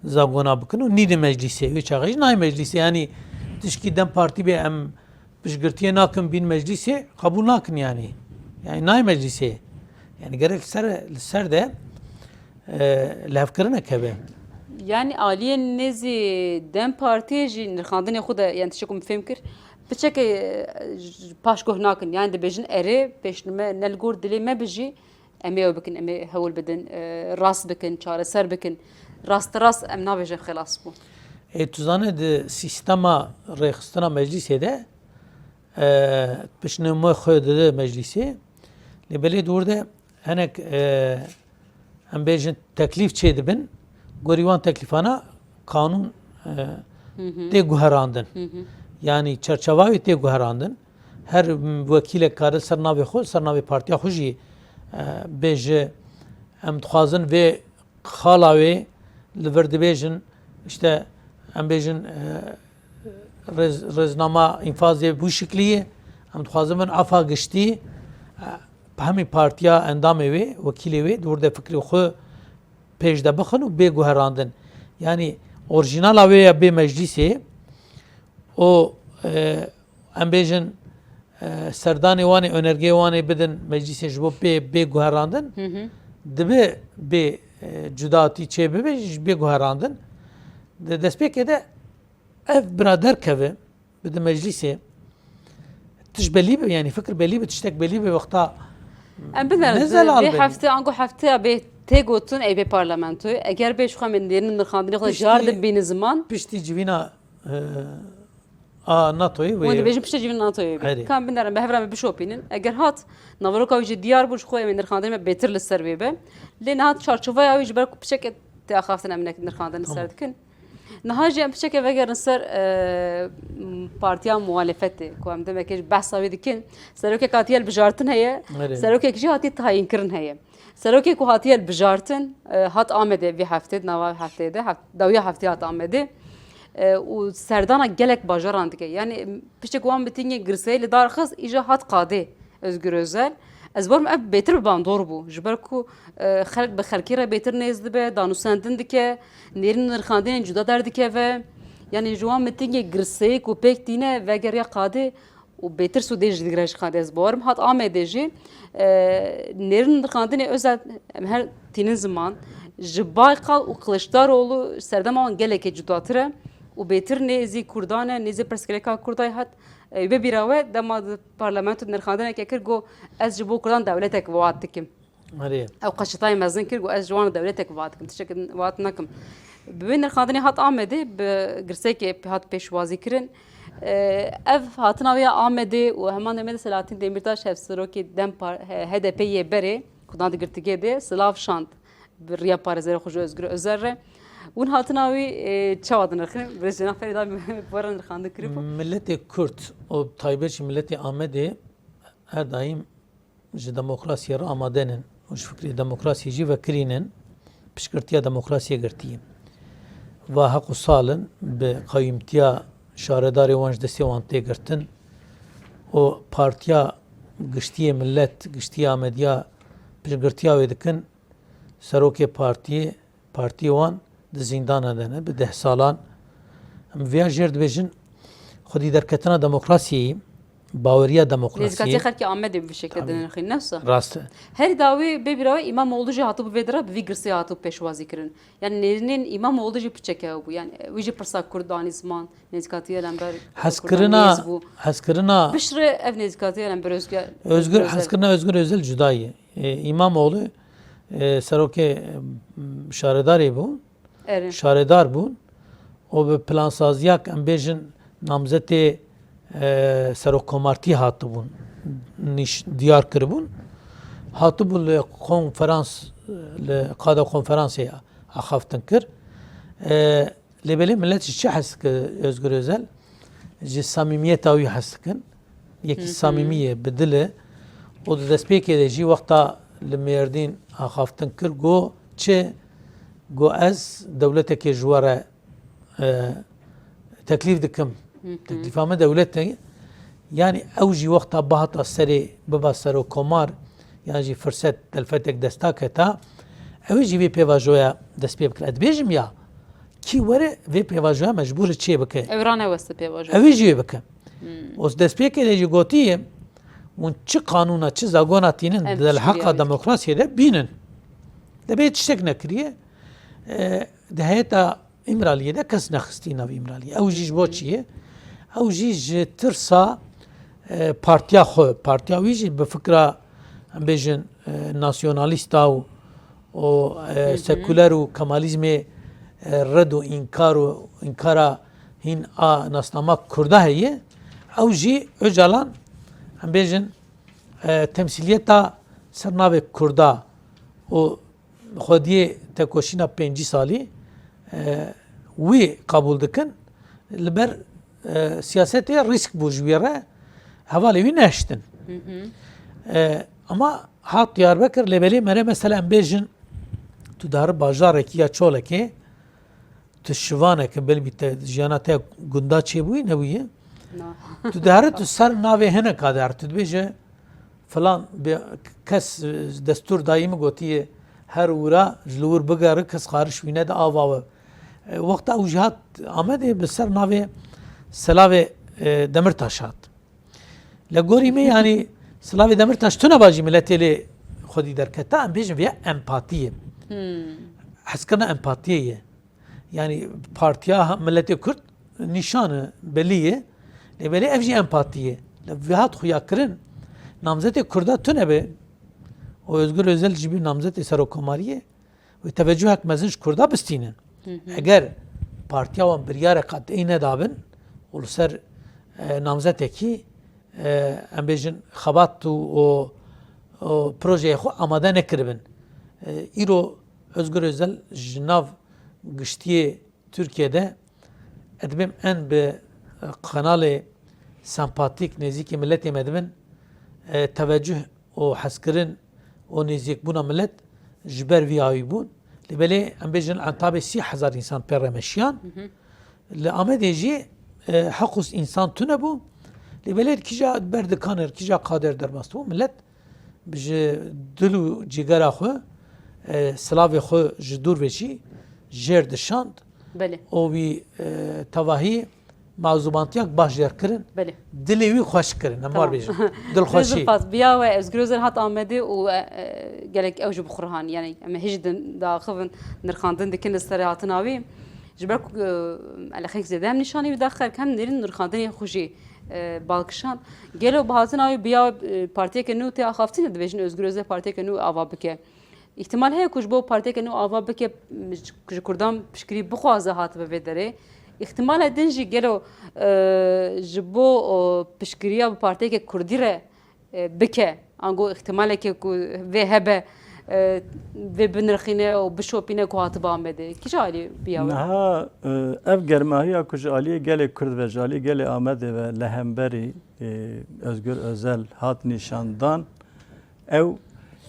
zagona bikin û nîne meclîsê. Wê çaxê jî nayê meclîsê. Yanî tişkî dem partî bê em piştgirtiyê nakin bîn meclîsê, qebûl nakin yanî. Yanî nayê meclîsê. Yanî gerek li ser, li ser de, e, lihevkirinek hebe. Yani aliyê nêzî dem partiyê jî nirxandinê xwe de, yani tiştê ku min fêm kir, piçekê, e, paşguh nakin. Yani dibêjin erê, pêşnûme ne li gor dilê me bijî, Em ê ew bikin, em ê hewl bidin, e, rast bikin, çareser bikin. Rasterast em nabêjin xelas bû. Ê, tu zanî di sîstema rêxistina meclîsê de, e, piştnûme xwe dide meclîsê. Lê belê di wir de hinek, e, em bêjin teklîf çêdibin. Gorî wan teklîfana qanûn, e, Hı hı. tê guherandin. Hı hı. Yanî çerçeva wê tê guherandin. Her wekîlek kare ser navê xwe, ser navê partiya xwe jî, e, bêje, em dixwazin vê xala wê li vir dibêjin, işte, em bêjin, e, rêz-, rêznama înfazê bû şiklî ye, em dixwazin bin afa giştî, e, bi hemî partiya endamê wê, wekîlê wê, di wir de fikrê xwe pêş de bixin û bê guherandin. Yanî orjînala wê ya bê meclîsê û, e, em bêjin, e, serdanê wan ê, önergeyê wan ê bidin meclîsê ji bo bê, bê guherandin, Hı hı. dibe bê, e, cudatî çê bibe ji bê guherandin. Di destpêkê de ev bira derkeve, bide meclîsê, tişt belî be, yanî fikir belî be, tiştek belî be, wexta Em binerin, ne zelal vê be. hefte, ango hefteya bê tê gotin, ey bê parlamentoyê. Eger bê ji xwe em ê nêrîn nirxandinê xwe de Piştî, car din bînin ziman. piştî civîna, e, a NATOyê wê Hûn dibêjin piştî civîna NATOyê bê. Erê. Ka em binerin, bi hev re em ê bişopînin. Eger hat, naveroka wî jî diyar bû, ji xwe em ê nirxandinê me bêtir li ser wê be. Lê niha çarçoveya wî ji ber ku piçeke tê axaftin em nek-, nirxandin li ser Tamam. dikin. Niha jî em piçeke vegerin ser, e, partiya muhalefetê, ku em demekê ji behsa wê dikin. Serokek hatiye hilbijartin heye, Erê. serokek jî hatiye tayînkirin heye. Serokê ku hatiye hilbijartin, e, hat Amedê vê heftê, di nava hefteyê de, heft-, dawiya heftê hat Amedê. E, û serdana gelek bajaran dike. Yani, piçek wan mitingê girseyê li dar xist, îja hat qadê. Özgür Özel. Ez barim ev bêtir bi bandor bû. Ji ber ku, e, xelk bi xelkê re bêtir nêz dibe, danûstendin dike, nêrîn û nirxandinên cuda derdikeve. Yanî ji wan mitingê girseyê ku pêk tîne vegeriya qadê, û bêtir sûdê jî digire ji xwe de ez bawerim. Hat Amedê jî, e, nêrin nirxandinê Özel em her tînin ziman, ji Baykal û Kılıçdaroğlu serdema wan gelekê cudatir e û bêtir nêzî Kurdan e, nêzî pirsgirêka Kurdayê hat. E, wê bîra we dema di parlamento nirxandineke kir, got, ez ji bo Kurdan dewletek welat dikim. Erê. Ew qeşitayê mezin kir, got, ez ji wan dewletek welat dikim, tiştek welat nakim. Bi wê nirxandinê hat Amedê, bi girsekê hat pêşwazî kirin. Ev hatina wê ya Amedê û heman demê de Selahattin Demirtaş, hevserokê dem Par-, H D P yê berê, ku dan di girtîgê de silav şand bi riya parêzerê xwe ji Özgür Özel re. Hûn hatina wî, e, çawa dinirxin? Birêz Cenab Ferî da bi we re nirxandin kiribû. Milletê Kurd û taybet jî milletê Amedê her daîm ji demokrasiyê re amade nin û ji fikrê demokrasiyê jî vekirî nin, piştgirtiya demokrasiyê girtiye. Va heq û sal in bi qeyûmtiya şaredarê wan ji destê wan tê girtin û partiya giştiyê millet, giştiya Amediya piştgirtiya wê dikin, serokê partiyê, partiyê wan di zîndana de ne, bi deh salan. Em viya jêr dibêjin, xwedî derketina demokrasiyê, baweriya demokrasiyê. Nêzîkatiya xelkê Amedê bi vî şekle dinirxîn, ne wisa? Rast e. Herî dawî bê bîra we, Îmamoğlu jî hatibû vê dire, bi vî girsê hatibû pêşwazî kirin. Yani nêrînên Îmamoğlu jî piçeke bû. Yani wî jî pirsa Kurd danî ziman, nêzîkatiya li hember Hezkirina, Kurdan nêz bû. Hezkirina Piştre ev nêzîkatiya li hember Özgür, Özgür, Özgür Özel. Hezkirina Özgür Özel cuda ye. E, Îmamoğlu, e, serokê, e, şaredarê bû. Erê. Şaredar bûn û bi plansaziyak, em bêjin, namzetê, e, serokkomartî hatibûn, nîş-, diyar kiribûn. Hatibû li konferans, li qada konferansê axaftin kir. E, lê belê millet ji çi hez dike Özgür Özel? Ji samîmiyeta wî hez dikin. Yekî Hı hı. samîmî ye, bi dil e. Û di destpêkê de jî wexta li Mêrdîn axaftin kir, got, çi? Got, ez dewletekê ji we re, e, teklîf dikim. Hı hı. Teklîfa me dewlet e. Yani ew jî wexta bihata serê, biba serokkomar, yan jî firset, delfetek desta keta, ew ê jî vê pêvajoya dest pê bikir. Ez dibêjim ya, kî were vê pêvajoya mecbûr e çê bike. Ew raneweste pêvajoya. Ew ê jî wê bike. Hmm. Û destpêkê de jî gotiye, hûn çi qanûna, çi zagona tînin Em di piştgiriya heqa wî dikin. demokrasiyê de bînin. Dibê tiştek nekiriye. E, di heyeta Îmraliyê de kes nexistî nav Îmraliyê. Ew jî ji bo çi ye? Ew jî ji tirsa, e, partiya xwe, partiya wî jî bi fikra, em bêjin, e, nasyonalîsta û, û, e, Hı hı. sekuler û Kemalîzmê, e, red û înkar û înkara hîn a nasnama Kurda heye. Ew jî Ocalan, em bêjin, e, temsîliyeta ser navê Kurda û xwediyê tekoşîna pêncî salî, e, wî qebûl dikin. Li ber, e, siyasetê rîsk bû ji wî re, hevalê wî nehiştin. Hı hı. E, ama hat Diyarbekir, lê belê mere mesela em bêjin, tu diherî bajarekî ya Çolekê, tu şivaneke, belbî te jiyana te gunda çêbûyî nebûye. Na. Tu diherî tu ser navê hineka diherî, tu dibêje, filan bi-, kes, e, destûr dayî min gotiye, her wira ji li wir bigere, kes xariş wî nede ava we. E, wexta ew jî hat Amedê, bi ser navê Silavê, e, Demirtaş hat. Li gorî me, yanî, Silavê Demirtaş tune bajî miletê lê xwedî derketa, em bêjin vê empatiyê. Hmm. Hezkirina empatiyê ye. Yanî partiya ha-, miletê Kurd nîşan e, belî ye. Lê belê ev jî empatî ye. Li vê hat xuyakirin, namzetê Kurda tune be û Özgür Özel jî bî namzetê serokkomariyê, wê tevecuhek mezin ji Kurda bistînin. Hı hı. Eger partiya wan biryarek qet'î nedabin û li ser, e, namzetekî, e, em bêjin xebat û, û, û projeyê xwe amade nekiribin. E, îro Özgür Özel ji nav giştiyê Tirkiyê de, ez dibêm en bi, e, kanalê sempatîk, nêzîkî miletê me dibin, e, tevecuh û hezkirin û nêzîkbûna milet ji ber vî awî bûn. Lê belê em bêjin entabê sî hezar însan pê re meşiyan. Hı hı. Li Amedê jî, e, heqûs însan tune bû. Lê belê kîja ber dikanir, kîja qadir derbas bû, milet bi ji dil û cîgera xwe, e, silavê xwe ji dûr ve jî jêr dişand. Belê. Û wî, e, tevahî Mewzûbantiyak baş diyar kirin. Belê. Dilê wî xweş kirin, em Tamam. war bêjin. Dilxweşî. Zilfat, biya we Özgür Özel hat Amedê û, e, e, gelek ew ji bi xwe re han. Yani em hêj din daxivin, nirxandin dikin li ser hatina wî. Ji ber ku, e, elexek zêde hem nîşanî wî da xelk hem nêrîn nirxandinê xwe jî, e, bal kişand. Gelo bi hatina wî biya we, e, partiyeke nû tê axaftinê dibêjin Özgür Özel partiyeke nû ava bike. Îhtimal heye ku ji bo partiyeke nû ava bike, ji, ji Kurdan piştgirî bixwaze hatibe vê derê. Îhtimala din jî gelo, e, ji bo, e, piştgiriya bi partiyeke Kurdî re, e, bike, ango îhtimaleke ku vê hebe, e, vê binirxîne û bişopîne ku hatibe Amedê. Kîja alî biya we? Niha, e, ev germahiya ku ji aliyê gelê Kurd ve, ji aliyê gelê Amedê ve li hemberî, e, Özgür Özel hat nîşandan, ew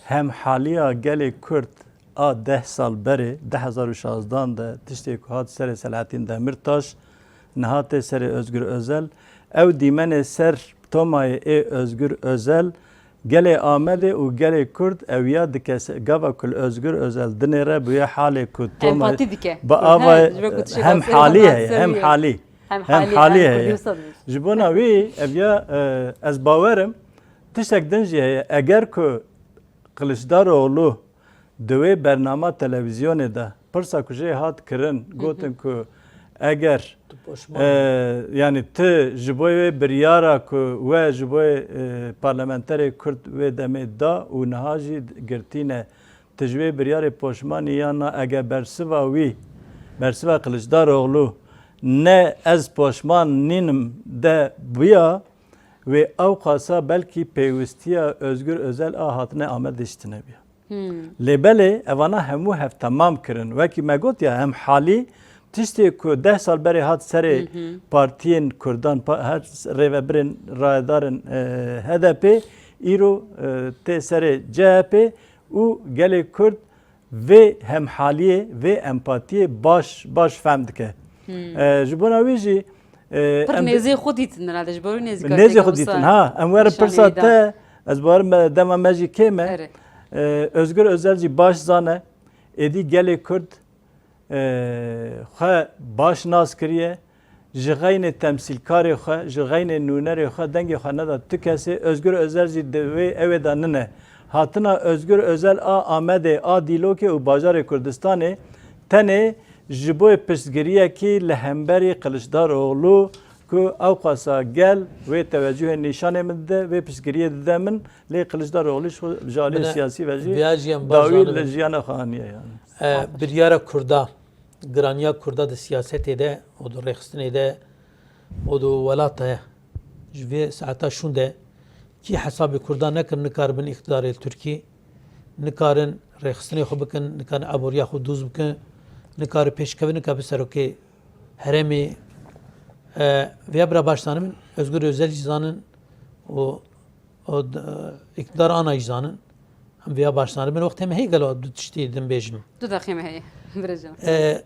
hemhaliya gelê Kurd a deh sal berê, du hezar û şazdan de tiştê ku hat serê Selahattin Demirtaş, niha tê serê Özgür Özel. Ew dîmenê ser tomayê ê Özgür Özel, gelê Amedê û gelê Kurd ew ya dike se-, gava ku li Özgür Özel dinêre bûye halê ku tomayê Empatî dike. Bi He, ava ji bo ku tişek hem asê halî heye, hem halî. Hem Hem halî, halî hem heye. Kurdî wisa dibêje. Ji bona wî ev ya, e, ez bawerim tiştek din jî heye. Eger ku Kiliçdaroglu di wê bernama televîzyonê de pirsa ku jê hat kirin, Hı hı. gotin ku eger, Tu poşman e, yanî tu ji bo wê biryara ku we ji bo, e, parlamenterê Kurd wê demê da û niha jî girtîne, tu ji wê biryarê poşman î yan na, eger bersiva wî, bersiva Kiliçdaroglu ne ez poşman nînim de bûya, wê ewqasa belkî pêwistiya Özgür Özel a hatine Amedê jî tune bûya. Hmm. Lê belê evana hemû hev temam kirin. Wekî me got ya, hemhalî tiştê ku deh sal berê hat serê Hı hı. partiyên Kurdan, pa-, her rêvebirên rayedarên, e, H D P, îro, e, tê serê C H P û gelê Kurd vê hemhaliyê, vê empatiyê baş, baş fehm dike. Hmm. E, ji bona wî jî, e, Pir em nêzê xwe dîtin herhalde, ji bo wî nêzîkatiyeke Nêzê xwe wisa dîtin, ha. Em werin nîşanî pirsa da. te, ez bawerim me, dema me jî kêm e. Erê. E, Özgür Özel jî baş zane, êdî gelê Kurd, e, xwe baş nas kiriye. Ji xeynê temsîlkarê xwe, ji xeynê nûnerê xwe dengê xwe neda tu kesê. Özgür Özel jî di wê ewê de nine. Hatina Özgür Özel a Amedê, a Dîlokê û bajarê Kurdistanê tenê ji bo piştgiriyekî li hemberî Kiliçdaroglu ku ewqasa gel wê tewecûhê nîşanê min dide, vê piştgiriyê dide min, lê Kiliçdaroglu ji xwe, ji aliyê Bine, siyasî ve jî viya jî em baş dawî zanin. Li jiyana xwe aniye yani. E, biryara Kurda, giraniya Kurda di siyasetê de û di rêxistinê de û di welat de ji vê saeta şûn de kî hesabê Kurda nekir, nikaribin îqtidarê li Tirkî, nikarin rêxistinê xwe bikin, nikarin aboriya xwe dûz bikin, nikarin pêşkevin, nikarin serokê herêmê. E, vêya bira baş zanibin, Özgür Özel jî zanin û û d-, îktidar ana jî zanin. Em vêya baş zanibin. Wextê me heye gelo du tiştî din bêjim. Du deqê me heye. Birêjin. E,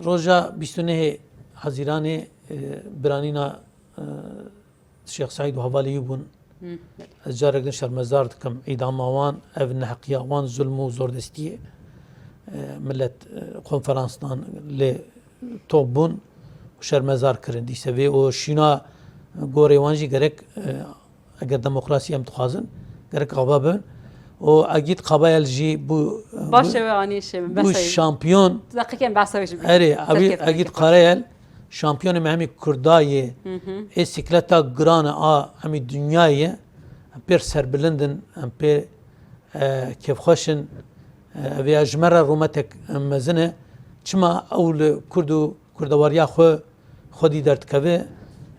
roja bîst û nehê Hezîranê, e, biranîna, e, Şêx Seîd û hevalê wî bûn. Hı. Ez carek din şermezar dikim. Îdama wan, ev neheqiya wan, zulm û zordestiyê, e, millet, e, konferansnan lê top bûn û şermezar kirin. Dîse vê û şîna gorê wan jî gerek, e, eger demokrasî em dixwazin, gerek ava bin. Û Egîd Qabayel jî bû, Baş bû, ew anî şê min, bû behsa wî. Şampiyon. Deqîqên behsa wî jî bî. Erê, Serkeftineke Egîd baş. Qarayel, şampiyonê me hemî Kurda yê, Hı hı. ê sîkleta giran e a hemî dinyayê ye. Em pêr serbilind in, em pê, e, kêfxweş in. E, ev ya ji me re rûmetek mezin e. Çima ew li Kurd û kurdewariya xwe xwedî derdikeve,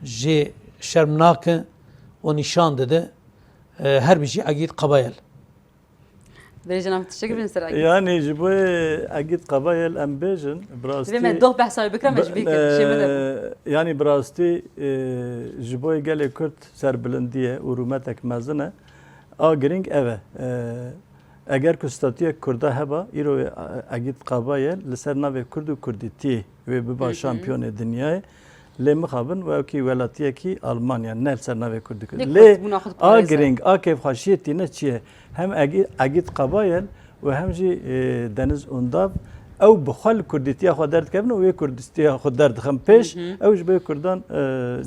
jê şerm nake û nîşan dide. E, her bijî Egîd Qabayel. Birêjin em teşekkür bin ser Egîd. Yani ji bo Egîd Qabayel em bêjin, bi rastî Divê me doh behsa wî bikira, me ji bîr kir, şê me de bû. E, yani bi rastî, e, ji bo gelê Kurd serbilindî ye û rûmetek mezin e. A girîng ev e. E, eger ku statuyek Kurda heba, îro wê, e, Egîd Qabayel li ser navê Kurd û Kurdîtiyê wê biba Hı hı. şampiyonê dinyayê. Lê mixabin wekî welatiyekî Almanya, ne li ser navê Kurd û Kurd. Lê Lê Kurd bûna xwe a diparêze. Girîng, a kêfxweşiyê tîne çi ye? Hem Egî-, Egîd Qabayel û hem jî, e, Deniz Undav Ew bi xwe li kurdîtiya xwe derdikevin û wê kurdîtiya xwe derdixin pêş, ew ji bo kurdan, e,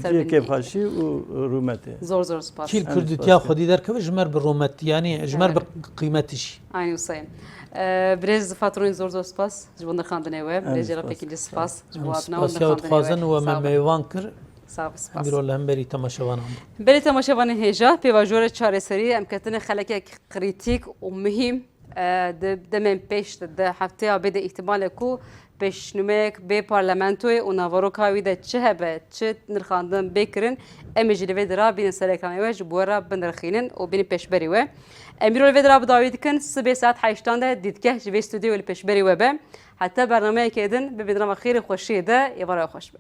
cihê kêfxweşî û rûmetê. Zor zor spas. Kî li kurdîtiya xwedî derkeve ji me re bi rûmet, yanî ji me re bi qîmetî jî. Aynî wisa ye. E, birêz Fatronî zor zor spas ji bo nirxandinê we. Birêz Cêra Pêkîncî spas ji bo hatina we nirxandinê we. Spas ya dixwazin we me mêvan kir. Sağ ol, spas. Em îro li hemberî temaşevanan bûn. Belê temaşevanên hêja, pêvajoyê çareserî em ketine xelekek krîtîk û muhîm. E, di demên pêş de, di hefteya bê de îhtimal e ku pêşnûmeyek bê parlamentoyê û naveroka wî de çi hebe, çi nirxandin bê kirin, em ê jî li vê dira bînin ser ekranê we, ji bo we re binirxînin û bînin pêşberî we. Em îro li vê dira bi dawî dikin, sibê saet heştan de dîtgeh ji vê stûdyoyê li pêşberî we be. Heta bernameyekê din, bibînin rema xêr û xweşiyê de, êvara we xweş be.